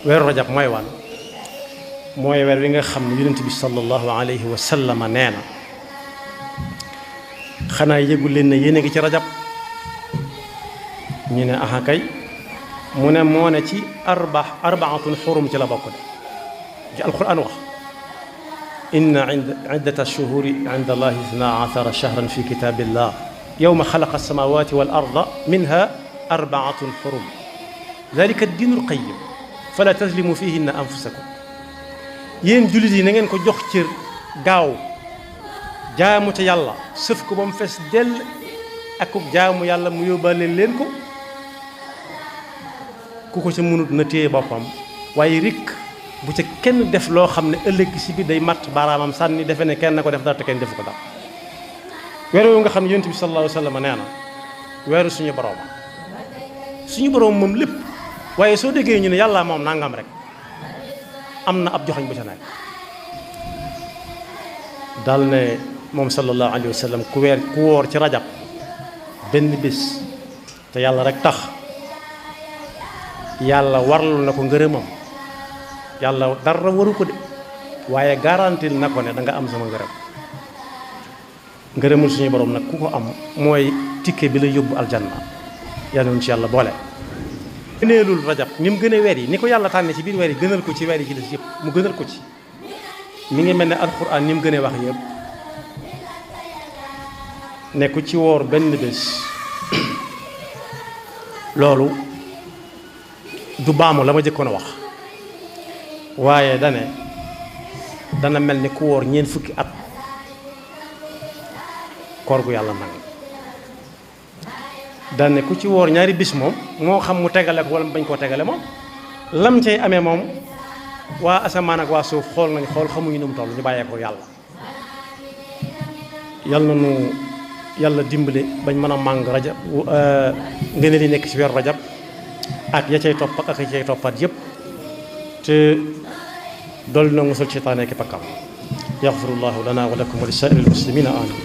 weeru rajab mooy wan mooy weer wi nga xam ne yonent bi sallallahu alayhi wa sallam nee na xanaa yëgul leen ne yéen a ngi ci rajab ñu ne aha kay mu ne moo ne ci arbaatun xurum ci la bokk de ci alquran wax inna iddata shuhuri inda allahi isna ashara shahran fi kitabillah yawma xalaqa alsamawati wal arda minha arbaatun xurum dalika diinul qayyim fala taslimu fihinna anfusakum yéen jullit yi na ngeen ko jox cër gaaw jaamu ca yàlla sëf ko ba mu fees dell ak jaamu yàlla mu yóbbaale leen ko ku ko ca mënut na téye boppam waaye rikk bu ca kenn def loo xam ne ëllëg si bi day matt baaraamam sànni defe ne kenn na ko def dara te kenn defu ko dara weer woowu nga xam ne yonent bi sallallahu alayhi wa sallam nee na weeru suñu boroom moom lépp waaye soo déggee ñu ne yàlla moom nangam rek am na ab joxañ bu ca nekk dal ne moom sallallahu alayhi wa sallam ku woor ci rajab benn bés te yàlla rek tax yàlla warlu na ko ngërëmam yàlla dara waru ko de waaye garantil na ko ne da nga am sama ngërëmul suñu borom nag ku ko am mooy tikke bi la yóbbu aljanna yal na ci yàlla boole. gëneelul rajab ni mu gën a weer yi ni ko yàlla tànne ci biir weer yi gënal ko ci weer yi ci des yëpp mu gënal ko ci mi ngi mel ne alxuraan ni mu gën a wax yëpp ne ku ci woor benn bés loolu du baamu la ma jëkkoon a wax waaye dana mel ni ku woor ñeent fukki at koor gu yàlla nag dane ku ci woor ñaari bis moom moo xam mu tegale ko wala mu bañ koo tegale moom lam cay amee moom waa asamaan ak waa suuf xool xamuñu nu mu toll ñu bàyyee ko yàlla yal na nu yàlla dimbale bañ mën a màng rajab ngeen li nekk ci weeru rajab ak ya cay topp ak ya cay toppaat yëpp te dool na musal seytaane ki pakkam yaxfirullahu lana wa lakum wa li saa'iril muslimina amin